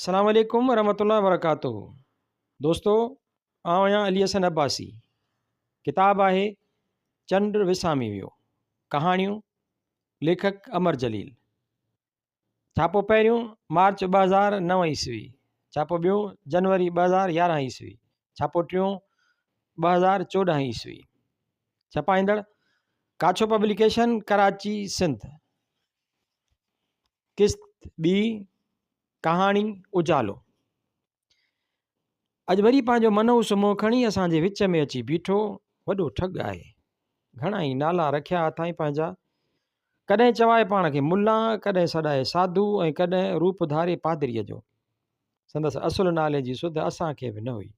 السلام عليڪم ورحمة الله وبرڪاته دوستو آئون آهيان علي حسن عباسي ڪتاب آهي چنڊ وسامي ويو ڪهاڻيون ليکڪ امر جليل ڇاپو پهريون مارچ 2009 عيسوي ڇاپو ٻيو جنوري 2011 عيسوي ڇاپو ٽيون 2014 عيسوي ڇپائيندڙ ڪاڇو پبليڪيشن ڪراچي سنڌ قسط ٻي، ڪهاڻي اجالو. اڄ وري پنهنجو منحوس منهن کڻي اسان جي وچ ۾ اچي بيٺو. وڏو ٺڳ آهي. گهڻا ئي نالا رکيا اٿائين پنهنجا. ڪڏهن چوائي پاڻ کي ملان، ڪڏهن سڏائي ساڌو ۽ ڪڏهن روپ ڌاري پادريء جو. سندس اصل نالي جي سڌ اسان کي به نه هئي.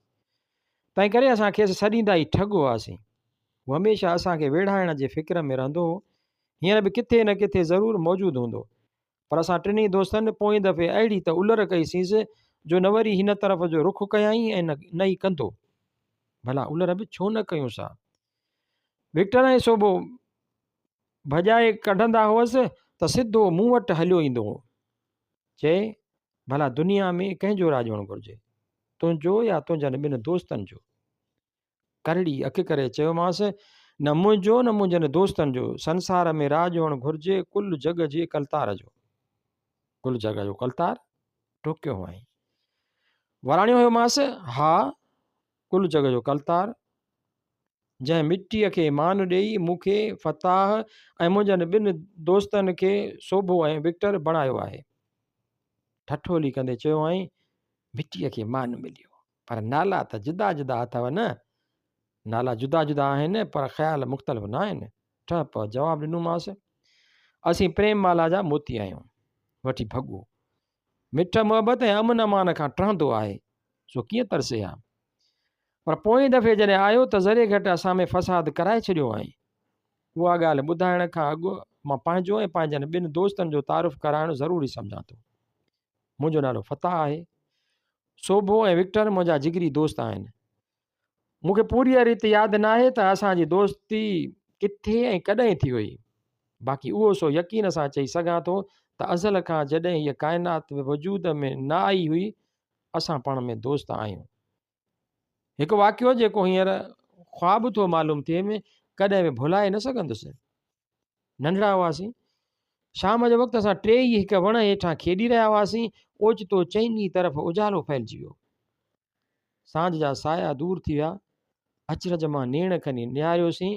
تنهنڪري اسان کيس سڏيندا ئي ٺڳ هئاسين. هو هميشه اسان کي ويڙهائڻ جي فڪر ۾ رهندو هو. هينئر به ڪٿي نه ڪٿي ضرور موجود هوندو. پر اسان ٽنهي دوستن پوئين دفعي اهڙي ته الر ڪئي سينس جو نه وري هن طرف جو رخ ڪيائين ۽ نه ئي ڪندو. ڀلا الر به ڇو نه ڪيونس ها. وڪٽر ۽ سوڀو ڀڄائي ڪڍندا هئس ته سڌو مون وٽ هليو ايندو هو. چئي، ڀلا دنيا ۾ ڪنهن جو راڄ هئڻ گهرجي؟ تنهنجو يا تنهنجن ٻن دوستن جو؟ ڪرڙي اک ڪري چيومانس، نه منهنجو نه منهنجن دوستن جو، سنسار ۾ راڄ هئڻ گهرجي ڪل جڳ جي ڪلتار جو. ڪل جڳ جو ڪلتار؟ ٽوڪيو هئائين. وراڻيو هيومانس، ها، ڪل جڳ جو ڪلتار، جنهن مٽيء کي مان ڏيئي مون کي فتاح ۽ منهنجن ٻن دوستن کي سوڀو ۽ وڪٽر بڻايو آهي. ٺٺولي ڪندي چيو هئائين، مٽيء کي مان مليو. پر نالا ته جدا جدا اٿئو نه؟ نالا جدا جدا آهن پر خيال مختلف نه آهن. ٺهه پهه جواب ڏنومانس. اسين پريم مالا جا موتي آهيون. وٺي ڀڳو. مٺ محبت ۽ امن امان کان ٽهندو آهي، سو ڪيئن ترسي ها. پر پوئين دفعي جڏهن آيو ته ذري گهٽ اسان ۾ فساد ڪرائي ڇڏيو هئائين. اها ڳالهه ٻڌائڻ کان اڳ مان پنهنجو ۽ پنهنجن ٻن دوستن جو تعارف ڪرائڻ ضروري سمجهان ٿو. منهنجو نالو فتاح آهي. سوڀو ۽ وڪٽر منهنجا جگري دوست آهن. مون کي پوريء ريت ياد ناهي ته اسان جي دوستي ڪٿي ۽ ڪڏهن ٿي هئي. باقي اهو سو يقين سان چئي سگهان ٿو ته ازل کان جڏهن هيء ڪائنات به وجود ۾ نه آئي هئي، اسان پاڻ ۾ دوست آهيون. هڪ واقعو جيڪو هينئر خواب ٿو معلوم ٿئي ۾ ڪڏهن به ڀلائي نه سگهندس. ننڍڙا هئاسين. شام جو وقت اسان ٽيئي هڪ وڻ هيٺان کيڏي رهيا هئاسين. اوچتو چئني طرف اجالو ڦهلجي ويو. سانجهه جا سايا دور ٿي ويا. اچرج مان نيڻ کڻي نهاريوسين.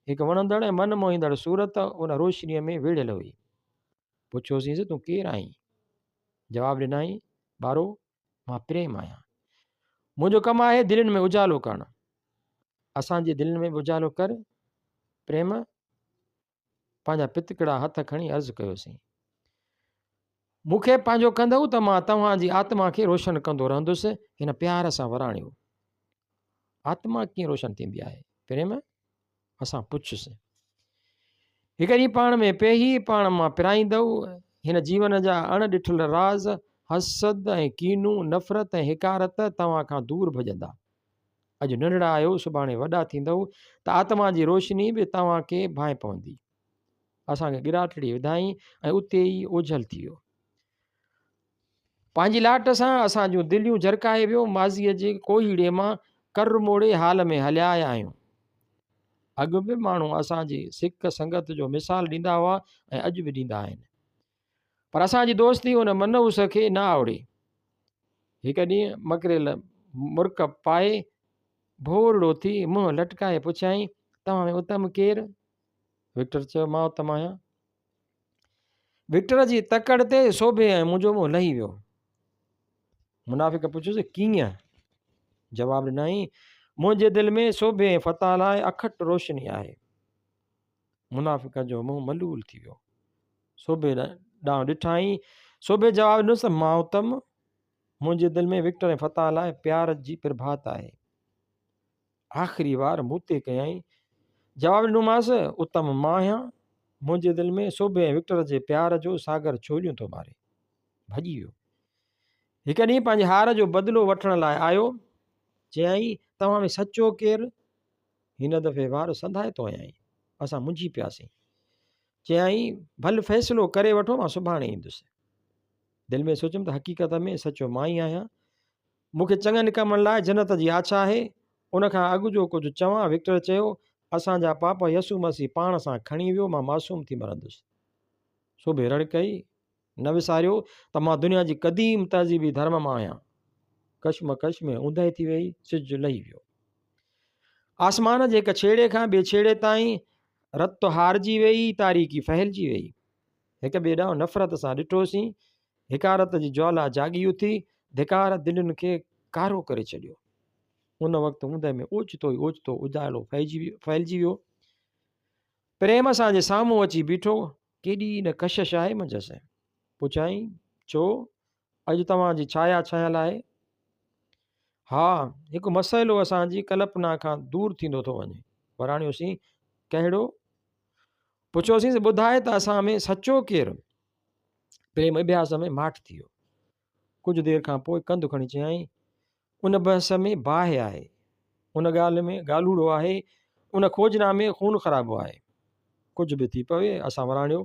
هڪ وڻندڙ ۽ من موهيندڙ صورت ان روشنيء ۾ ويڙهيل هئي. پڇيوسينس تون ڪير آهين؟ جواب ڏنائين، ٻارو، مان پريم آهيان. منهنجو ڪم آهي دلين ۾ اجالو ڪرڻ. اسان جي دلين ۾ به اجالو ڪر. پريم پنهنجا پتڪڙا هٿ کڻي عرض ڪيوسين. مون کي پنهنجو ڪندؤ ته مان توهان جي آتما کي روشن ڪندو رهندس. هن پيار سان وراڻيو. آتما ڪيئن روشن ٿيندي آهي؟ پريم اسان پڇيس. هڪ ڏينهن پاڻ ۾ پيهي پاڻ مان پرائيندؤ. هن جيون جا اڻ ڏٺل راز، حسد ۽ ڪينو، نفرت ۽ حقارت توهان کان دور ڀڄندا. اڄ ننڍڙا آهيو، سڀاڻي وڏا ٿيندؤ ته آتما جي روشني به توهان کي ڀانء پوندي. اسان کي ڳراٽڙي وڌائين ۽ اتي ئي اوجهل ٿي ويو. پنهنجي لاٽ سان اسان جون دليون جرڪائي ويو. ماضيء جي ڪوهيڙي مان ڪر موڙي حال ۾ هليا آيا آهيون. اڳ به ماڻهو اسان جي سڪ سنگت جو مثال ڏيندا هئا ۽ اڄ به ڏيندا آهن. پر اسان جي دوستي ان منحوس کي نه آوڙي. هڪ ڏينهن مڪريل مرڪ پائي ڀورڙو ٿي منهن لٽڪائي پڇيائين، توهان ۾ اتم ڪير؟ وڪٽر چيو، مان اتم آهيان. وڪٽر جي تڪڙ تي سوڀي ۽ منهنجو منهن لهي ويو. منافق پڇيس، ڪيئن؟ جواب ڏنائين، منهنجي دل ۾ سوڀي ۽ فتح لاء اکٽ روشني آهي. منافق جو منهن ملول ٿي ويو. سوڀي ڏانهن ڏٺائين. سوڀي جواب ڏنس ته مان اتم، منهنجي دل ۾ وڪٽر ۽ فتح لاء پيار جي پرڀات آهي. آخري وار مون تي ڪيائين. جواب ڏنومانس، اتم مان آهيان. منهنجي دل ۾ سوڀي ۽ وڪٽر جي پيار جو ساگر ڇوليون ٿو ماري. ڀڄي ويو. هڪ ڏينهن پنهنجي هار جو بدلو وٺڻ لاء آيو. چيائين، توهان ۾ سچو ڪير؟ هن دفعي وار سنڌائتو هنيائين. اسان منجهي پياسين. چيائين، ڀل فيصلو ڪري وٺو، مان سڀاڻي ايندس. دل ۾ سوچيم ته حقيقت ۾ سچو مان ئي آهيان. مون کي چڱن ڪمن لاء جنت جي آڇ آهي. ان کان اڳ جو ڪجهه چوان، وڪٽر چيو، اسان جا پاپ يسوع مسيح پاڻ سان کڻي ويو، مان معصوم ٿي مرندس. سوڀي رڙ ڪئي، نه وساريو ته مان دنيا جي قديم تهذيبي ڌرم مان آهيان. ڪشمڪش ۾ اوندهه ٿي ويئي، سج لهي ويو. آسمان جي هڪ ڇيڙي کان ٻئي ڇيڙي تائين رت هارجي ويئي، تاريڪي ڦهلجي ويئي. هڪ ٻئي ڏانهن نفرت سان ڏٺوسين. حقارت جي جوالا جاڳي اٿي، ڌڪار دلين کي ڪارو ڪري ڇڏيو. ان وقت اوندهه ۾ اوچتو ئي اوچتو اجالو ڦهلجي ويو. پريم اسان جي سامهون اچي بيٺو. ڪيڏي نه ڪشش آهي منجهس. پڇيائين، ڇو؟ اڄ توهان جي ڇايا ڇانيل آهي؟ ها، هڪ مسئلو اسان جي ڪلپنا کان دور ٿيندو ٿو وڃي. وراڻيوسين، ڪهڙو؟ پڇيوسينس، ٻڌاء ته اسان ۾ سچو ڪير؟ پريم اڀياس ۾ ماٺ ٿي ويو. ڪجهه دير کان پوء ڪنڌ کڻي چيائين، ان بحث ۾ باهه آهي، ان ڳالهه ۾ ڳالهوڙو آهي، ان کوجنا ۾ خون خرابو آهي. ڪجهه به ٿي پوي، اسان وراڻيو،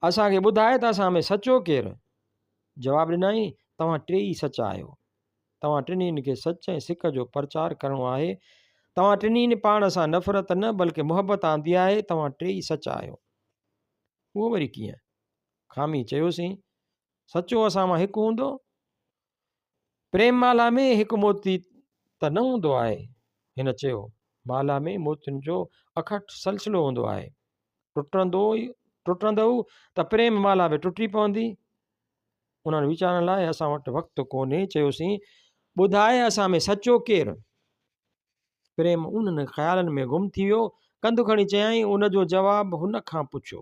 اسان کي ٻڌاء ته اسان ۾ سچو ڪير؟ جواب ڏنائين، توهان ٽيئي سچا آهيو. توهان ٽنهين کي سچ ۽ سڪ جو پرچار ڪرڻو آهي. توهان ٽنهين پاڻ سان نفرت نه بلڪه محبت آندي آهي. توهان ٽيئي سچا آهيو. اهو وري ڪيئن؟ خامي چيوسين، سچو اسان مان هڪ هوندو؟ پريم مالا ۾ هڪ موتي ته نه هوندو آهي. هن چيو، مالا ۾ موتين جو اکٽ سلسلو هوندو آهي. ٽٽندو ٽٽندو ته پريم مالا به ٽٽي پوندي. انهن ويچارن لاء اسان وٽ وقت ڪونهي. چيوسين، ٻڌاء اسان ۾ سچو ڪير؟ پريم انهن خيالن ۾ گم ٿي ويو. ڪنڌ کڻي چيائين، ان جو جواب هن کان پڇو.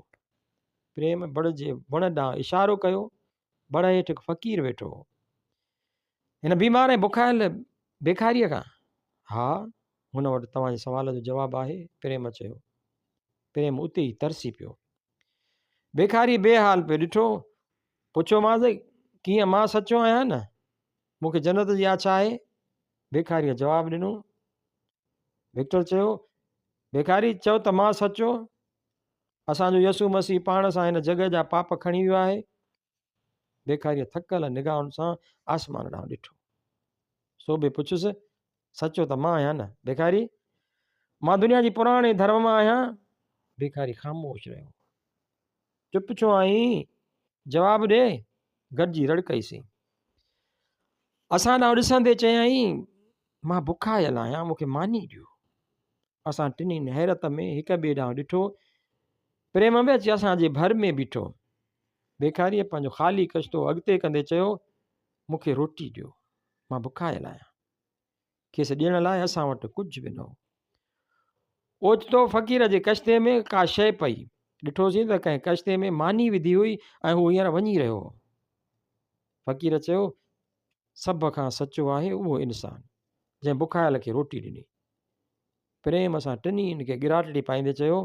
پريم بڙ جي وڻ ڏانهن اشارو ڪيو. بڙ هيٺ هڪ فقير ويٺو هو. هن بيمار ۽ بکايل بيکاريء کان؟ ها، هن وٽ توهان جي سوال جو جواب آهي. پريم چيو. پريم اتي ئي ترسي پيو. بيکاريء بي حال پئي ڏٺو. پڇيومانس، ڪيئن مان سچو آهيان نه؟ مون کي جنت جي آڇ آهي؟ بيکاريء جواب ڏنو. وڪٽر چيو، بيکاري، چئو ته مان سچو؟ اسان جو يسوع مسيح پاڻ سان هن جڳ جا پاپ کڻي ويو آهي. بيکاريء ٿڪل نگاهن سان آسمان ڏانهن ڏٺو. سوڀي پڇيس، سچو ته مان آهيان نه؟ بيکاري، مان دنيا جي پراڻي ڌرم مان آهيان. بيکاري خاموش رهيو. چپ ڇو آهين؟ جواب ڏي. گڏجي رڙ ڪئيسين. اسان ڏانهن ڏسندي چيائين، مان بکايل آهيان، مون کي ماني ڏيو. اسان ٽنهي حيرت ۾ هڪ ٻئي ڏانهن ڏٺو. پريم به اچي اسان جي ڀر ۾ بيٺو. بيکاريء پنهنجو خالي ڪشتو اڳتي ڪندي چيو، مون کي روٽي ڏيو، مان بکايل آهيان. کيس ڏيڻ لاء اسان وٽ ڪجهه به نه هو. اوچتو فقير جي ڪشتي ۾ ڪا شيء پئي. ڏٺوسين ته ڪنهن ڪشتي ۾ ماني وڌي هئي ۽ هو هينئر وڃي رهيو هو. فقير چيو، سڀ کان سچو آهي اهو انسان، جنهن بکايل کي روٽي ڏني. پريم سان ٽنهي کي ڳراٽڙي پائيندي چيو،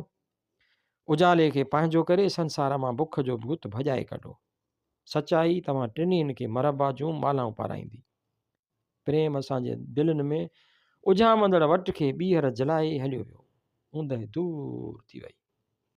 اجالي کي پنهنجو ڪري سنسار مان بک جو ڀوت ڀڄائي ڪڍو. سچائي توهان ٽنهي کي مرحبا جون مالهائون پارائيندي. پريم اسان جي دلين ۾ اجهامندڙ وٽ کي ٻيهر جلائي هليو ويو. اوندهه دور ٿي وئي.